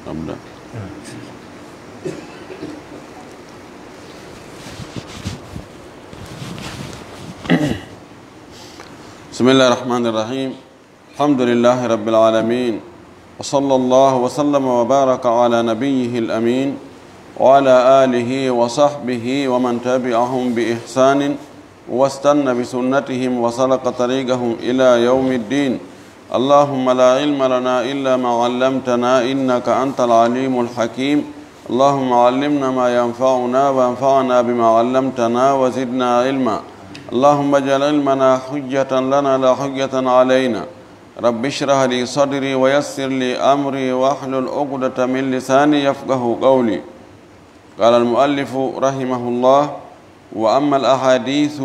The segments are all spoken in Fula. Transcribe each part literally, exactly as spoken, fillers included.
بسم الله الرحمن الرحيم. الحمد لله رب العالمين، وصلى الله وسلم وبارك على نبيه الأمين وعلى آله وصحبه ومن تبعهم بإحسان واستن بسنتهم وسلك طريقهم إلى يوم الدين. اللهم لا علم لنا إلا ما علمتنا إنك أنت العليم الحكيم. اللهم علمنا ما ينفعنا وانفعنا بما علمتنا وزدنا علما. اللهم اجعل علمنا حجة لنا لا حجة علينا. رب اشرح لي صدري ويسر لي أمري واحلل عقدة من لساني يفقه قولي. قال المؤلف رحمه الله: وأما الأحاديث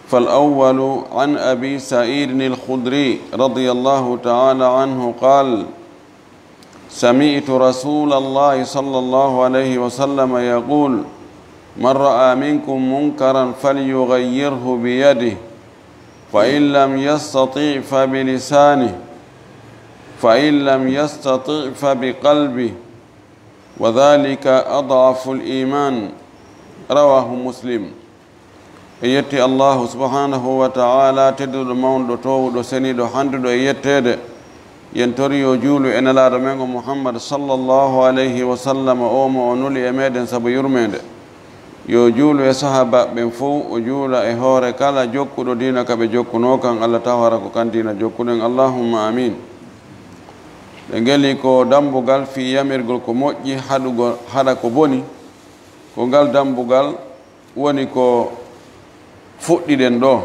فالأول عن أبي سعيد الخدري رضي الله تعالى عنه قال: سمعت رسول الله صلى الله عليه وسلم يقول: من رأى منكم منكرا فليغيره بيده، فإن لم يستطع فبلسانه، فإن لم يستطع فبقلبه، وذلك أضعف الإيمان. رواه مسلم. En yetti Allahu subhanahu wa ta'ala, tedduɗo, mawɗo, toowuɗo, seniiɗo, handuɗo e yetteede. Yen tori yo juulu e Nelaaɗo men o Muhammad sallallahu alayhi wa sallam, o mo o nuli e meɗen sabu yurmeende. Yo juulu e sahaaba ɓen fow, o juula e hoore kala jokkuɗo diina ka ɓe jokkunoo kan, Allah taw hara ko kan diina jokkuɗen. Allahumma amin. Ɓe ngeli ko dambugal fii yamirgol ko moƴƴi, haɗugol, haɗa ko boni. Ko ngal dambugal woni ko fuɗɗiɗen ɗoo.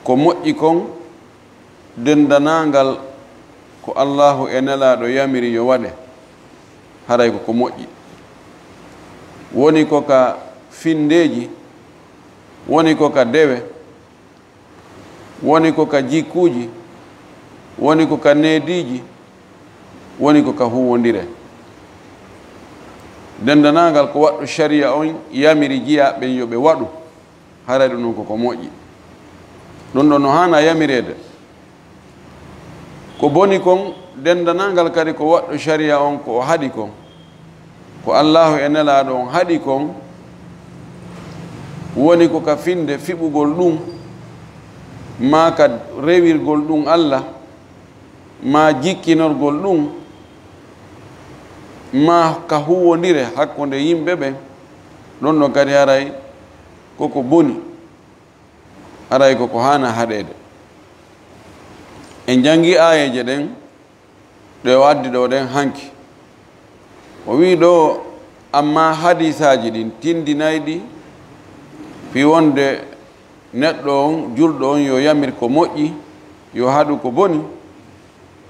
Ko moƴƴi kon, denndanangal ko Allahu e Nelaaɗo yamiri yo waɗe, haray ko ko moƴƴi. Woni ko ka finndeeji, woni ko ka dewe, woni ko ka jikkuuji, woni ko ka neediiji, woni ko ka huuwondire. Denndanangal ko waɗɗo shari'a on yamiri jiyaaɓe ɓen yo ɓe waɗu, haray ɗum ɗon ko ko moƴƴi. Ɗum ɗon no haana yamireede. Ko boni kon, denndanangal kadi ko waɗɗo shari'a on ko o haɗi kon, ko Allahu e Nelaaɗo on haɗi kon, woni ko ka finnde fiɓugol ɗum, maa ka rewirgol ɗum Allah, maa jikkinorgol ɗum, maa ka huuwondire hakkunde yimɓe ɓen, ɗon ɗon kadi haray ko ko boni, haray ko ko haana haɗeede. En janngi aayeeje ɗen, ɗe o addi ɗoo ɗen hanki. O wi'i ɗoo, ammaa hadiisaaji ɗin tinndinayɗi fii wonde neɗɗo on, julɗo on, yo yamir ko moƴƴi, yo haɗu ko boni,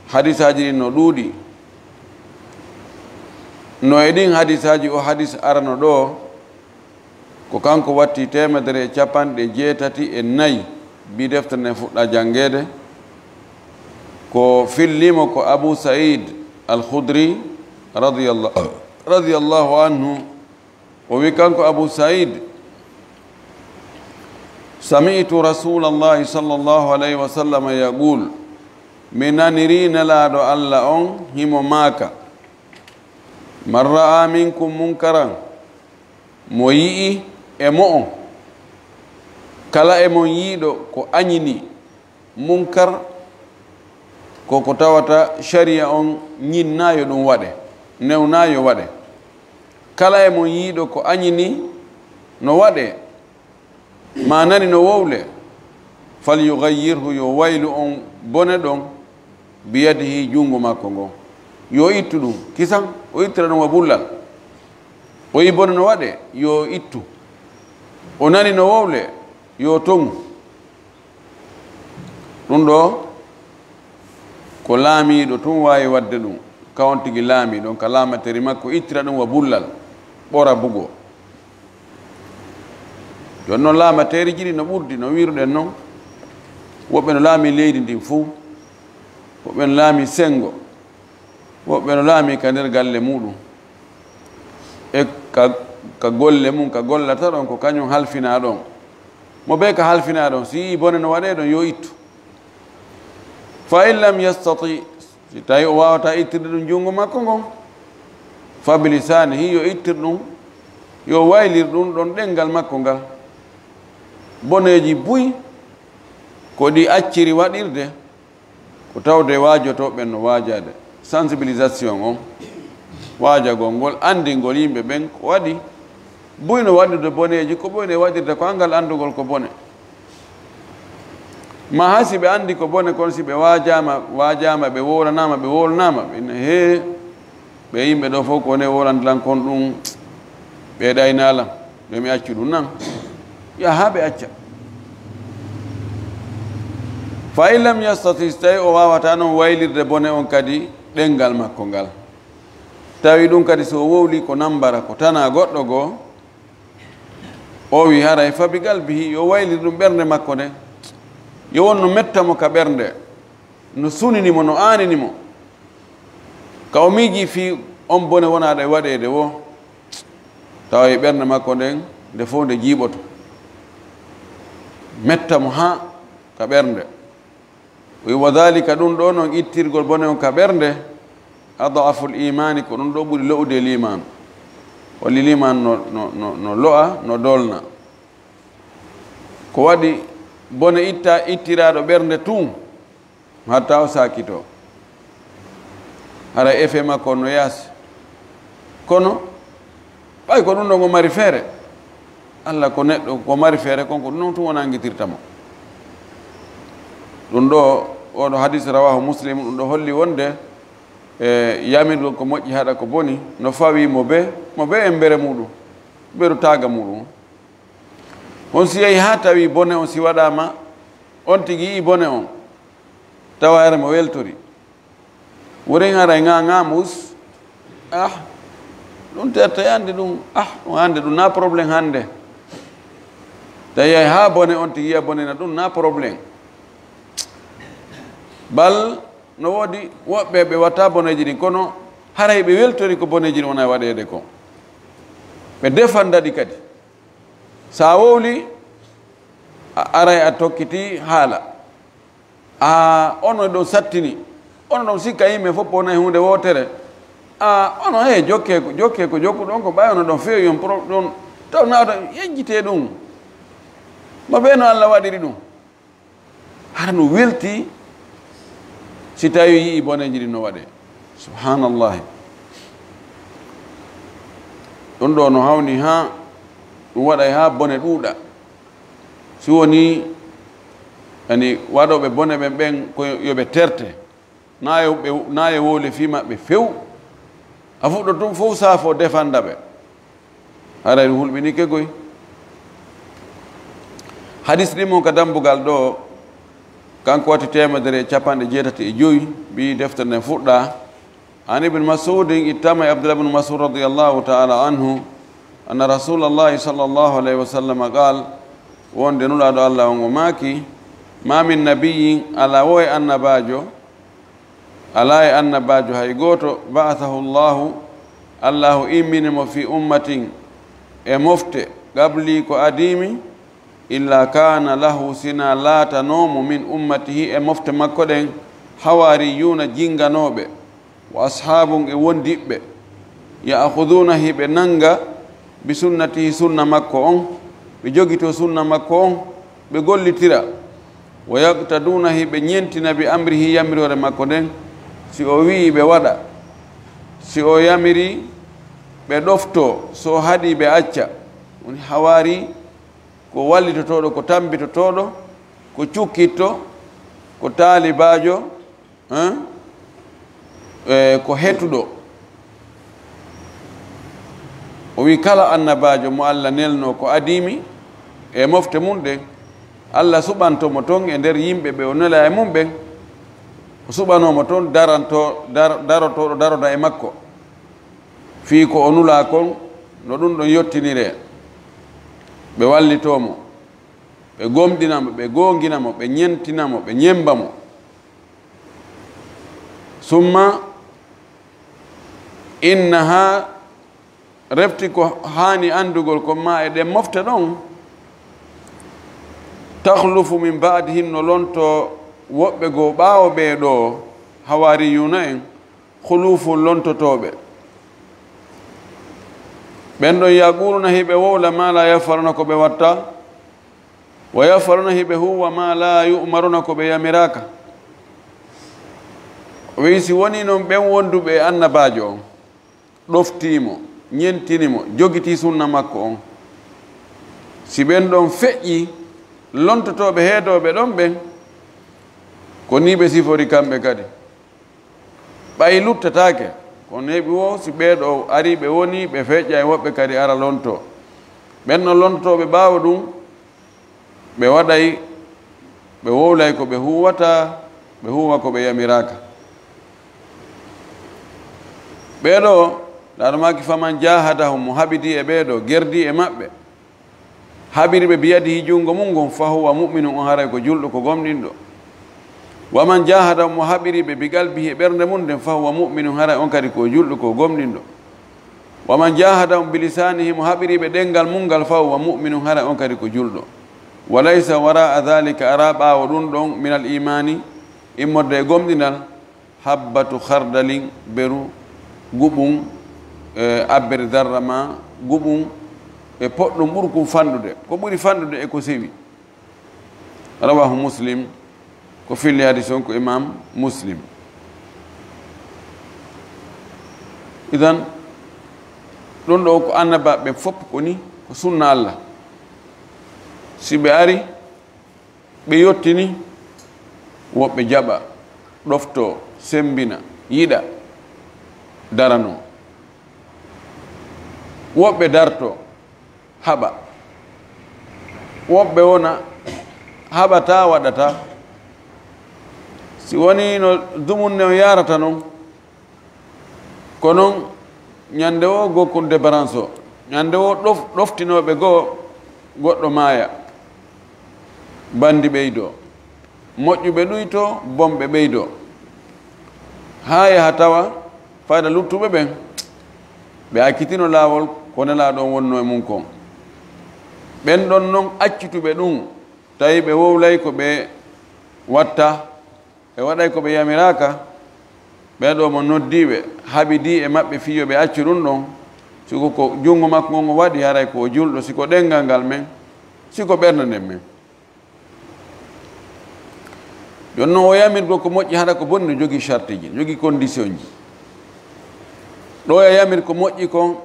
hadiisaaji ɗin no ɗuuɗi. No e ɗin hadiisaaji, o hadiis arano ɗoo, ko kanko watti teemedere e capanɗe jeetati e nayi, bi deftere nden fuɗɗa janngeede. Ko fillimo ko Abu Sa'id Al-Khudri radiyallahu, radiyallahu anhu. O wi kanko Abu Sa'id, sami'tu Rasulallahi sallallahu alayhi wa sallam yaqul, mi naniri Nelaaɗo Allah on himo maaka, man ra'a minkum munkaran, mo yi'i e mo'on, kala e mon yiiɗo ko añini, munkar, ko ko tawata shari'a on ñinnaa yo ɗum waɗe, newnaa yo waɗe. Kala e mon yiiɗo ko añini no waɗe, maa nani no wowle, fal yughayyirhu, yo waylu on bone ɗon, biyadihi, junngo makko ngon. Yo ittu ɗum, kisan, o ittira ɗum wa bullal. O yi bone no waɗe, yo ittu. O nani no wowle, yo toŋu. Ɗum ɗoo, ko laamiiɗo tun waawi waɗde ɗum, ka on tigi laamiiɗo on, ka laamateeri makko, ittira ɗum wa bullal, ɓora bugo. Jooni non, laamateeriiji ɗin no ɓurdi, no wiiruɗen non. Woɓɓe no laamii leydi ndin fuu, woɓɓe no laamii senngo, woɓɓe no laamii ka nder galle muuɗum, e ka, ka golle mum, ka gollata ɗon, ko kañum halfinaa ɗon. Mo bee ka halfinaa ɗon, si yi'ii bone no waɗee ɗon, yo ittu. Fa in lam yastati, Si tawi o waawata ittirde ɗum junngo makko ngon, fabilisaanihi, yo ittir ɗum, yo waylir ɗum ɗon ɗemngal makko ngal. Boneeji buy ko ɗi acciri waɗirde, ko tawde waajotooɓe ɓen no waajaade. Sensibilisation on, waajagol ngol, anndingol yimɓe ɓen ko waɗi buy no waɗirde boneeji, ko buy no waɗirde ko anngal anndugol ko bone. Ma hay si ɓe anndi ko bone, kono si ɓe waajaama, waajaama, ɓe wowlanaama, ɓe wowlanaama, ɓe inna, "Hee, ɓe yimɓe ɗo fof ko ne wowlande lan kon ɗum, ɓe ɗayna lan, yo mi accu ɗum nan." Yaha ɓe acca. Fa in lam yastati, si tawi o waawata noon waylirde bone on kadi ɗemngal makko ngal, tawi ɗum kadi so o wowli ko nambara, ko tana goɗɗo goo, o wi haray fa bi qalbihi, yo waylir ɗum ɓernde makko nden. Yo won no metta mo ka ɓernde, no sunini mo, no aanini mo. Ka o miiji fii on bone wonaaɗo e waɗeede woo, tawa e ɓernde makko nden, nde fof nde jiiɓoto. Metta mo haa ka ɓernde. O wi, "Wa dhalika, ɗum ɗo noon, ittirgol bone on ka ɓernde, ad'aful imaani, ko ɗum ɗo ɓuri lo'ude liimaanu." Holli liimaanu no, no, no, no lo'a, no dolna. Ko waɗi bone itta, ittiraaɗo ɓernde tun, hatta o saakito. Hara effet makko no yaasi. Kono, ɓay ko ɗum ɗo ngo mari feere. Alla ko neɗɗo, ko mari feere kon, ko ɗum ɗon tun o nanngitirta mo. Ɗum ɗo, oɗo hadis rawahu Muslim, ɗum ɗo holli wonde, e, yamirgol ko moƴƴi haɗa ko boni, no fawi mo be, mo be e mbere muɗum, mberu taaga muɗum. On si yahi haa tawi bone on si waɗaama, on tigi yi'i bone on, tawa hara mo weltori. Wurin haray ŋa, ŋa mus. Ah, ɗum terte hannde ɗum. Ah, ɗum hannde ɗum na problème hannde. Tawi yahi haa bone on tigi yi'a bone na ɗum na problème. Bal no woodi woɓɓe ɓe watta boneeji ɗin, kono haray ɓe weltori ko boneeji ɗin wona waɗeede ko. Ɓe defanda ɗi kadi. Sa wowli, a aray a tokkiti haala. A, ono ɗon sattini. Ono ɗon sikka yimɓe fof wonay huunde wootere. A, ono, he, jokke ko, jokke ko jokkuɗon ko ɓay ono ɗon feewi on pro-, ɗon taw naata yejjitee ɗum. Mo ɓe no Alla waɗiri ɗum. Hara no welti si tawi yi'i boneeji ɗin no waɗee. Subhanallahi. Ɗum ɗo no hawni haa ɗum waɗay haa bone ɗuuɗa. Si woni, yani, waɗooɓe bone ɓen, ɓen ko yo ɓe terte. Na yo ɓe, na yo wowle fii maɓɓe few. A fuɗɗo tun fow saafo defanda ɓe. Haray ɗum hulɓinike goy. Hadis ɗin mon ka dambugal ɗo, kanko watti teemedere e capanɗe jeetati e jowi, mbi deftere nden fuɗɗa. An Ibn Mas'udin, ittama e Abdullah ibn Mas'ud radiyallahu ta'ala anhu, anna Rasulallahi sallallahu alayhi wa sallam qal, wonde Nulaaɗo Allah on o maaki, "Ma min nabiyyin, alaa wo e annabaajo, alaa e annabaajo hay gooto, ba'athahu Allahu, Allahu immini mo fi ummatin, e mofte, qabli ko adii mi, illa kana lahu, sina laatanoo mo min ummatihi, e mofte makko ɗen, hawaariyuuna, jinganooɓe, wa ashaabun, e wondiɓɓe, ya'khudhuuna, hiɓe nanga, bi sunnatihi, sunna makko on, ɓe jogitoo sunna makko on, ɓe gollitira, wa yaqtaduuna, hiɓe ñentina, bi amrihi, yamiroore makko nden, si o wi'i ɓe waɗa, si o yamiri ɓe ɗoftoo, so o haɗi ɓe acca." Woni hawaari ko wallitotooɗo, ko tambitotooɗo, ko cukkitto, ko taalibaajo, hein? E, ko hetuɗo. O wi, kala annabaajo mo Allah nelno ko adii mi e mofte mun ɗen, Allah suɓanto mo ton e nder yimɓe ɓe o nela e mum ɓen. O suɓanoo mo ton daranto-, dar-, darotooɗo daroda e makko. Fii ko o nulaa kon, no ɗum ɗon yottiniree. Ɓe wallitoo mo, ɓe gomɗina mo, ɓe goongina mo, ɓe ñentina mo, ɓe ñemmba mo. Summa innaha, refti ko haani anndugol kon ma e ɗen mofte ɗon, takhlufu min ba'dihim, no lontoo woɓɓe goo ɓaawo ɓee ɗoo, hawaariyuuna en, khuluufu lontotooɓe. Ɓen ɗon yaquluuna hiɓe wowla maa laa yafaluna ko ɓe watta, wa yafaluna hiɓe huuwa maa laa yu'maruna ko ɓe yamiraaka. O wi'i si wonii non ɓen wonduɓe e annabaajo on, ɗoftii mo, ñentini mo, jogitii sunna makko on. Si ɓen ɗon feƴƴii, lontotooɓe heedooɓe ɗon ɓen, ko nii ɓe sifori kamɓe kadi. Ɓay luttataake, ko neeɓi woo, si ɓee ɗoo arii ɓe wonii, ɓe feƴƴay, woɓɓe kadi ara lontoo. Ɓen ɗon lontotooɓe ɓaawo ɗun, ɓe waɗay, ɓe wowlay ko ɓe huuwata, ɓe huuwa ko ɓe yamiraaka. Ɓee ɗoo, Laara maaki, faman jaahadahum, mo haɓidii e ɓee ɗoo, gerdii e maɓɓe, haɓiri ɓe biyadihi junngo mun ngon, fa huwa mu'minun, on haray ko julɗo, ko gomɗinɗo. Wa man jaahadahum, mo haɓiri ɓe bi qalbihi, e ɓernde mun nden, fa huwa mu'minun, haray on kadi ko julɗo, ko gomɗinɗo. Wa man jaahadahum bi lisaanihi, mo haɓiri ɓe ɗemngal mun ngal, fa huwa mu'minun, haray on kadi ko julɗo. Wa laysa waraa dhalika, araa ɓaawo ɗun ɗon, minal iimaani, immorde e gomɗinal, habbatu khardalin, beru guɓun, e abbere darra maa guɓun, e poɗɗun ɓurkun fanɗude. Ko ɓuri fanɗude e ko sewi. Rawahu Muslim, ko filli hadis on ko Imam Muslim. Idan, ɗun ɗoo ko annabaaɓe ɓen fof ko nii, ko sunna Allah. Si ɓe ari, ɓe yottini, woɓɓe jaɓa, ɗoftoo, semmbina, yiɗa, daranoo. Woɓɓe dartoo, haɓa. Woɓɓe wona, haɓataa, waɗataa. Si wonii no dumunne on yaarata non, ko non, ñande woo gokkun débarrasse o, ñande woo ɗof-, ɗoftinooɓe goo goɗɗo maaya, banndi ɓeydoo, moƴƴuɓe ɗuytoo, bonɓe ɓeydoo, haa yaha tawa fayda luttuɓe ɓen, ɓe accitino laawol ko Nelaaɗo on wonnoo e mun kon. Ɓen ɗon non accutuɓe ɗun, tawi ɓe wowlay ko ɓe watta, ɓe waɗay ko ɓe yamiraaka, ɓee ɗoo mo noddii ɓe, haɓidii e maɓɓe fii yo ɓe accu ɗun ɗon, si ko, ko junngo makko ngon o waɗi, haray ko o julɗo, si ko ɗemngal ngal men, si ko ɓernde nden men. Jooni non, o yamirgol ko moƴƴi hara ko boni no jogii sartiiji, no jogii kondisionji. Ɗo e yamir ko moƴƴi kon,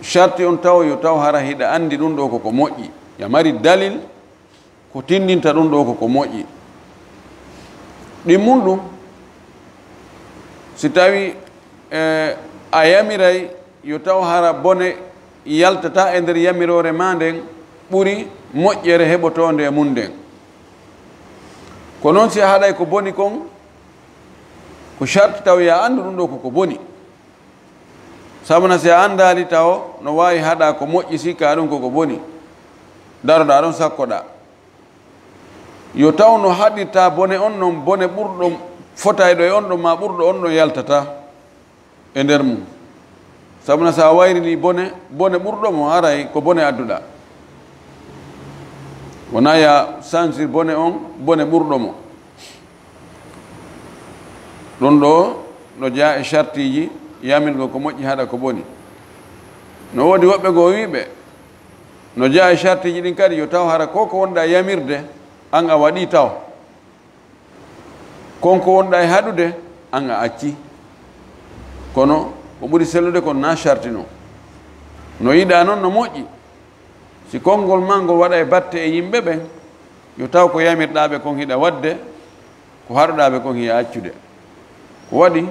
sarti on taw yo taw hara hiɗa anndi ɗun ɗoo ko ko moƴƴi, ya mari dalil, ko tinndinta ɗun ɗoo ko ko moƴƴi. Ɗimmun ɗun, si tawi, e, a yamiray yo taw hara bone yaltata e nder yamiroore maa nden ɓuri moƴƴere heɓotoonde e mun nden. Ko non si a haɗay ko boni kon, ko sarti taw yo a anndu ɗun ɗoo ko ko boni. Sabuna si a anndaali taw no waawi haɗa ko moƴƴi, sikkaa ɗun ko ko boni, daroɗaa ɗon sakkoɗaa. Yo taw no haɗirta bone on non, bone ɓurɗo, fotayɗo e on ɗon maa ɓurɗo on ɗon yaltata e nder mun. Sabuna si a wayrinii bone, bone ɓurɗo mo, haray ko bone adduɗaa. Wonaa yo a sansir bone on, bone ɓurɗo mo. Ɗun ɗoo no jeyaa e sartiiji yamirgol ko moƴƴi haɗa ko boni. No woodi woɓɓe goo wi'uɓe, no jeyaa e sartiiji ɗin kadi, yo taw hara ko ko wonɗaa yamirde, an a waɗii taw. Kon ko wonɗaa e haɗude, an a accii. Kono ko ɓuri sellude kon naa sarti non. No yiɗaa non no moƴƴi. Si konngol maa ngol waɗay batte e yimɓe ɓen, yo taw ko yamirɗaa ɓe kon hiɗa waɗde, ko haɗuɗaa ɓe kon hiɗa accude. Ko waɗi,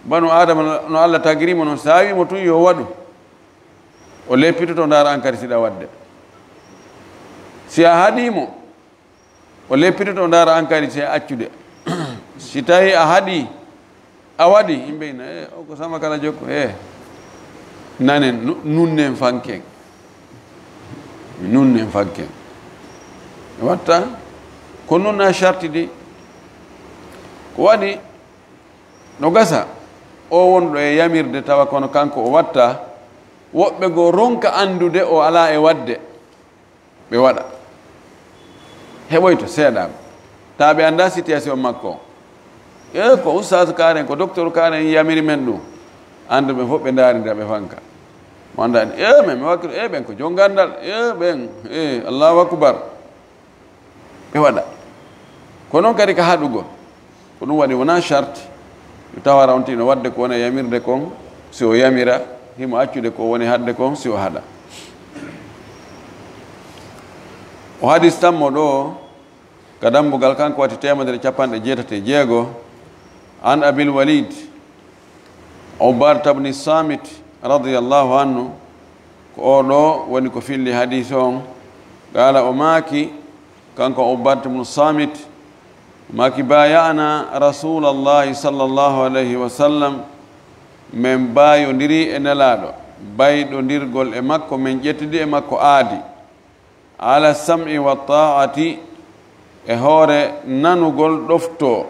banu Aadama no Alla tagiri mo non, si a wi'i mo tun yo waɗu, o leppitoto ndaara an kadi si hiɗa waɗde. Si a haɗii mo, o leppitoto ndaara an kadi si a accude. Si tawi a haɗii, a waɗi, yimɓe ina, "Eh, o ko sama kala jokko, eh." Nanen, nu-, nunnen fanken. Nunnen fanken. Watta, ko nun a sartidi. Ko waɗi, no gasa, o wonɗo e yamirde tawa kono kanko o watta, woɓɓe goo ronka anndude o alaa e waɗde. Ɓe waɗa. Heɓoyto seeɗa. Taa ɓe anndaa situation makko on. E ko ustaas kaaren, ko docteur kaaren yamiri men ɗum. Annduɓe fof ɓe ndaari nde ɓe fanka. Mo annda en, e men, mi wakkilo, e ɓen ko jom ganndal, e ɓen, e Allahu akbar. Ɓe waɗa. Ko noon kadi ka haɗugol. Ko ɗum waɗi wonaa charte. Yo tawara on tino waɗde ko wona yamirde kon, si o yamira, himo accude ko woni haɗde kon, si o haɗa. O hadis tammo ɗo, ka dambugal kanko wati teemedere capanɗe jeetati e jeego, an Abil Walid, Ubaadata bni Saamit radiyallahu anhu, ko oo ɗoo woni ko filli hadiis on. Qaala, o maaki, kanko Ubaadata bnu Saamit, o maaki, baaya'naa Rasuulallaahi sallallaahu alayhi wa sallam, men baayondirii e Nelaaɗo, bayɗondirgol e makko, men ƴettidi e makko aadi. Ala sam'i wa ta'ati, e hoore nanugol ɗoftoo,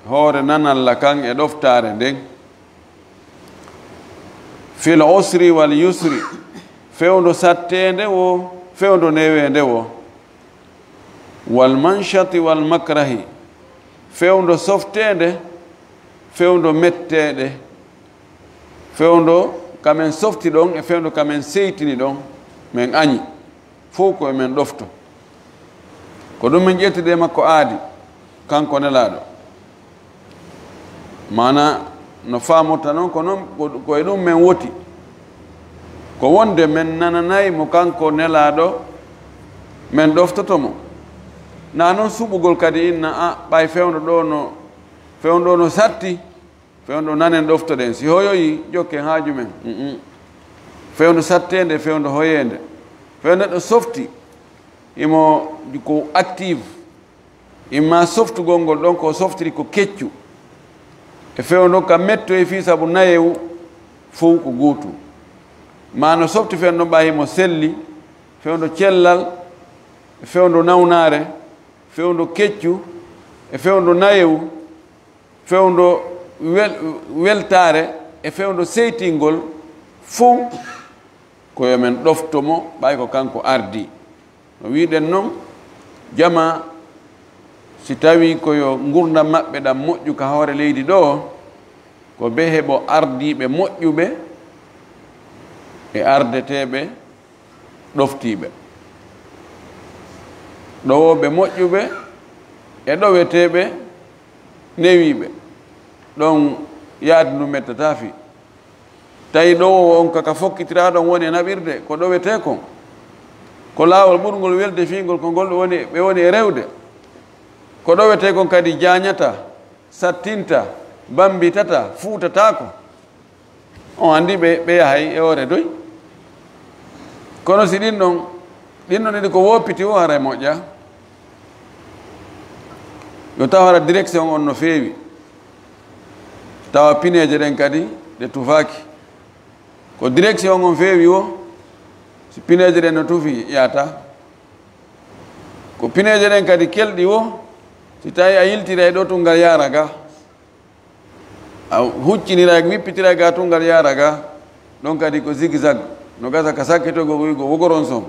hoore nanalla kan e ɗoftaare nden. Fil usri wal yusri, fewndo satteende wo, fewndo neweende wo. Wal manshati wal makrahi, fewndo softeende, fewndo metteeɗe, fewndo ka men softi ɗon e fewndo ka men seytini ɗon, men añi. Fow ko e men ɗofto. Ko ɗum men ƴettidi e makko aadi, kanko Nelaaɗo. Maana no faamorta noon, ko noon, ko, ko e ɗum men woti. Ko wonde men nananay mo kanko Nelaaɗo, men ɗoftoto mo. Na noon suɓugol kadi inna, a, ɓay fewndo ɗo no, fewndo ɗo no satti, fewndo nanen ɗoftoɗen. Si hoyoyi, jokken haaju men. Mm-mm. Fewndo satteende, fewndo hoyeende. Fewndo neɗɗo softi, imo ko active. Imma softugol ngol ɗon ko softiri ko keccu. E fewndo ka mettoy fii sabu nayewu fow ko gootum. Ma no softi fewndo ɓay himo selli, fewndo cellal, e fewndo nawnaare, fewndo keccu, e fewndo nayewu, fewndo wel-, weltaare, e fewndo seytingol fow ko yo men ɗofto mo ɓay ko kanko ardi. No wiiɗen non, jamaa, si tawii ko yo ngurndan maɓɓe ɗan moƴƴu ka hoore leydi ɗoo, ko bee heɓo ardiiɓe moƴƴuɓe e ardeteeɓe ɗoftiiɓe, ɗowooɓe moƴƴuɓe e ɗoweteeɓe newiiɓe. Ɗon yaadi ndu mettataa fii. Tawi ɗowoowo on ka, ka fokkitiraa ɗon woni e naɓirde, ko ɗowetee kon. Ko laawol ɓurngol welde fii ngol, ko ngol woni, ɓe woni e rewde. Ko ɗowetee kon kadi jaañataa, sattintaa, bammbitataa, fuutataako. On anndi ɓe, ɓe yahay e hoore doy. Kono si ɗin ɗon, ɗin ɗon ɗiɗi ko woppiti wo, haray moƴƴaa. Yo taw hara direction on no feewi. Tawa pineeje ɗen kadi ɗe tufaaki. Ko direction on feewi wo, si pineeje ɗen no tufi, yaata. Ko pineeje ɗen kadi kelɗi wo, si tawi a yiltiray ɗo tun ngal yaara ga. A hucciniray, wippitiray ga tun ngal yaara ga. Ɗon kadi ko zigzag. No gasa ka sakkitogol wi'ugol wogoron son.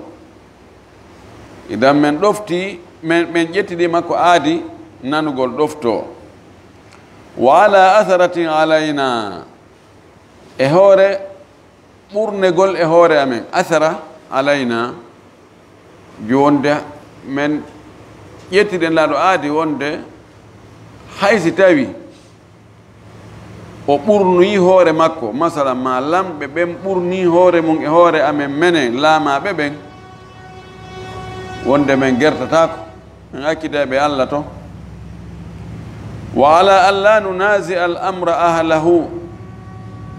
Idan men ɗofti, men, men ƴettidi makko aadi nanugol ɗoftoo. Wa ala atharatin alayna. E hoore ɓurnegol e hoore amen. Athara alayna. Wonde men ƴettiden laaɗo aadi wonde hay si tawi o ɓurnoyi hoore makko, masalan, ma lamɓe ɓen ɓurni hoore mum e hoore amen, menen laamaaɓe ɓen, wonde men gertataako, men acciday ɓe Alla ton. Wa ala alla nunazi al amra ahlahu,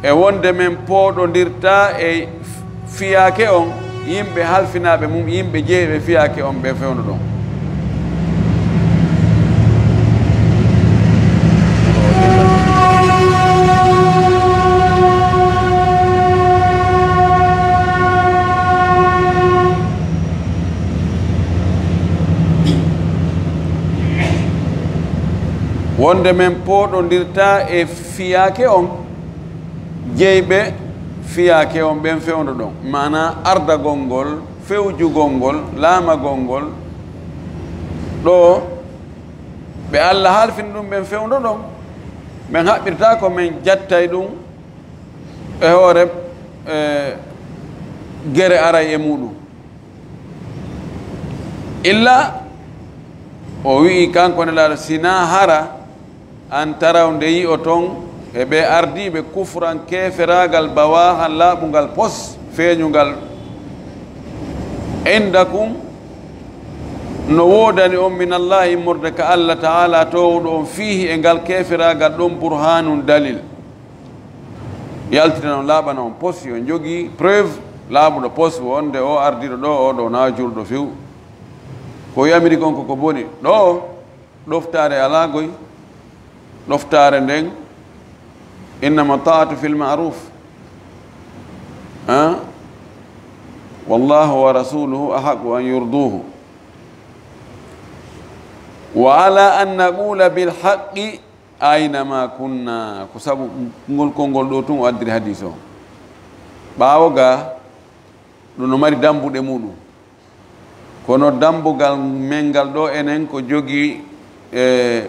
e wonde men pooɗondirta e fiyaake on, yimɓe halfinaaɓe mum, yimɓe jeeyɓe fiyaake on ɓe fewndo ɗon. Wonde men pooɗondirta e fiyaake on, jeyɓe fiyaake on ɓen fewndo ɗon, maanaa ardagol ngol, fewjugol ngol, laamagol ngol, ɗo ɓe Alla halfini ɗum ɓen fewndo ɗon, Men haɓɓirta ko men jattay ɗum e hoore, e, gere aray e muɗum. Illa o wi'i kanko Nelaaɗo, "Sinaa hara an taraw nde yi'oton e ɓe ardiiɓe kufran keeferaagal bawaahan laaɓungal pos feeñungal indakum no woodani on min Allaahi immorde ka Allah ta'aalaa toowuɗo on fiihi e ngal keeferaagal ɗon burhaanun dalil." Yaltina on laaɓana on pos, yo on njogii preuve laaɓuɗo pos wonde o ardiiɗo ɗo, o ɗo na julɗo few. Ko yamiri kon ko ko boni. Ɗo, ɗoftaare alaa goy. Ɗoftaare nden, "Innama ta'atu fil ma'ruf." Ha? "Wallahu wa rasuluhu ahaqqu an yurduhu. Wa ala an naqula bil haqqi aynama kunna." Ko sabu ngol konngol ɗo tun o addiri hadiis o. Ɓaawo ga, ɗum no mari dambuɗe muɗum. Kono dambugal men ngal ɗo enen ko jogii, e,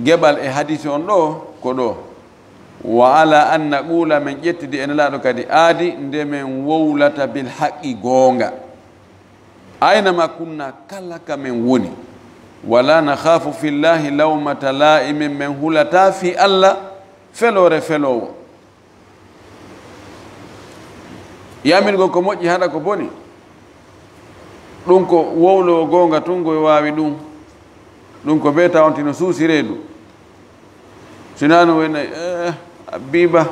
geɓal e hadiis on ɗo, ko ɗo. "Wa ala an naqula", men ƴettidi e Nelaaɗo kadi aadi nde men wowlata bil haqqi goonga. "Aynama kunna", kala ka men woni. "Wala nakhafu fillahi lawmata la'imin", men hulata fii Allah feloore feloowo. Yamirgol ko moƴƴi haɗa ko boni. Ɗum ko wowlowo goonga tun ngoy waawi ɗum. Ɗum ko bee tawanti no suusi reedu. Sinaa no wena, "Eh, Abbiba,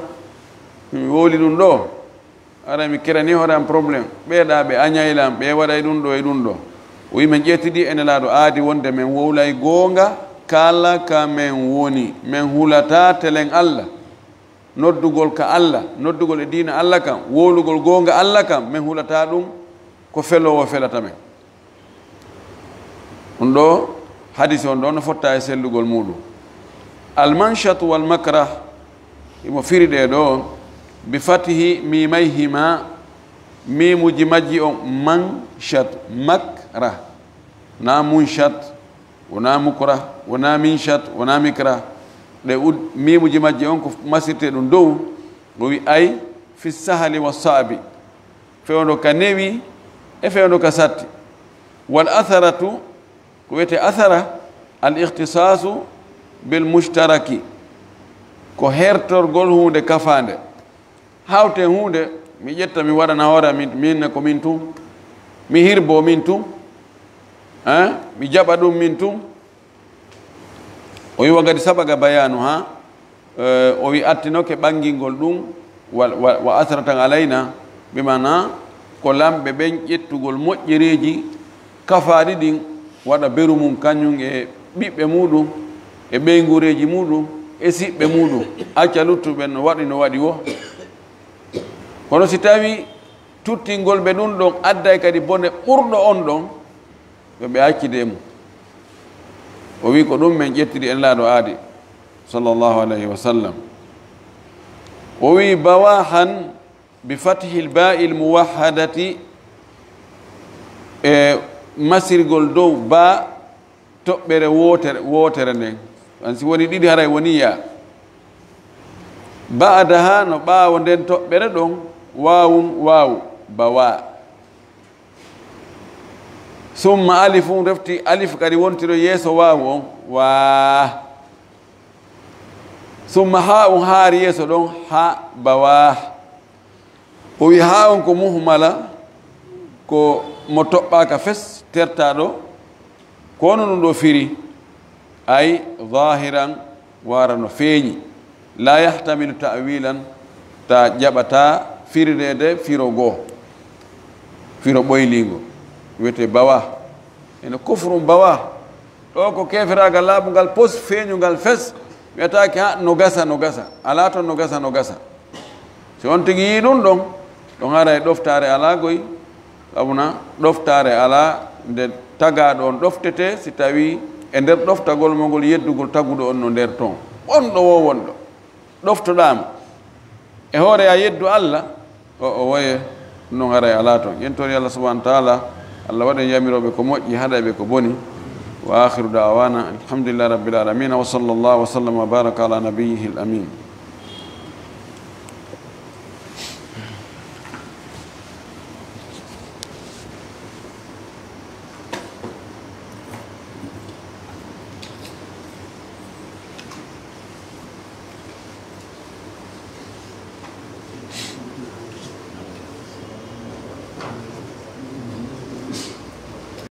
mi wowli ɗum ɗo. Ara mi kerani hoore am problème. Ɓee ɗa ɓe añayla am, ɓe waɗay ɗum ɗo e ɗum ɗo." O wi men ƴettidi e Nelaaɗo aadi wonde men wowlay goonga kala ka men woni. Men hulata telen Allah. Noddugol ka Allah, noddugol e diina Allah kan, wowlugol goonga Allah kan, men hulata ɗum ko feloowo felata men. Ɗum ɗo, hadiis on ɗo no fotta e sellugol muɗum. Al manshatu wal makrah, himo firi ɗe ɗo, bi fatihi mimayhima, mimuji majji on, manshat, makrah, na munshat, wona mukrah, wona minshat, wona mikrah. Ɗe ud-, mimuji majji on ko masirte ɗum dow, o wi ay, fi sahali wa sa'bi. Fewndo ka newi e fewndo ka satti. Wal atharatu, ko wiyete athara, al ikhtisasu bil mushtaraki, ko hertorgol huunde kafaande. Hawte huunde, mi ƴetta mi waɗana hoore am, min, min ne ko min tun, mi hirbo min tun, eh, mi jaɓa ɗum min tun. O wiwa kadi sabaga bayanu ha, eh, o wi attinoke ɓangingol ɗum, wa, wa, wa asratan alayna, bi maana ko lamɓe ɓen ƴettugol moƴƴereeji kafaaɗi ɗin, waɗa beru mum kañum e ɓiɓɓe muɗum, e ɓeynguureeji muɗum, e siɓɓe muɗum, acca luttuɓe no waɗi no waɗi wo. Kono si tawi tuttingol ɓe ɗum ɗon adday kadi bone ɓurɗo on ɗon, yo ɓe accide e mum. O wi ko ɗum men ƴettiri en laaɗo aadi, sallallahu alayhi wa sallam. O wi bawahan bi fathil ba'il muwahhadati, e masirgol dow ba toɓɓere wootere, wootere nden. An si woni ɗiɗi haray woni ya. Ba'daha no ɓaawo nden toɓɓere ɗon, waawun, waawu, bawa. Summa alifun refti alif kadi wontiro yeeso waawu on, waa. Summa haa'un haari yeeso ɗon, ha, bawa. O wi haa'un ko muhmala, ko mo toɓɓaaka fes, tertaaɗo. Ko hono ɗum ɗo firi, ay zahiran, wara no feeñi, la yahtamilu ta'wilan, ta jaɓata firireede firo goo, firo ɓoyliingo, wiyete bawa. Ene kufrun bawa. Ɗo ko keferaagal laaɓungal pos, feeñungal fes. Wiyataake, ha, no gasa, no gasa. Alaa toon no gasa, no gasa. Si on tigi yii ɗum ɗon, ɗon haray ɗoftaare alaa goy. Sabuna ɗoftaare alaa nde tagaaɗo on ɗoftetee, si tawii e nder ɗoftagol mo ngol yeddugol taguɗo on no nder toon. Wonɗo wo wonɗo. Ɗoftoɗaama. E hoore a yeddu Alla, o, o woye, ɗum ɗon haray alaa toon. Yen toon Alla subhanahu wa taala, Alla waɗen yamirooɓe ko moƴƴi, haɗayɓe ko boni. وآخر دعوانا الحمد لله رب العالمين، وصلى الله وسلم وبارك على نبيه الأمين.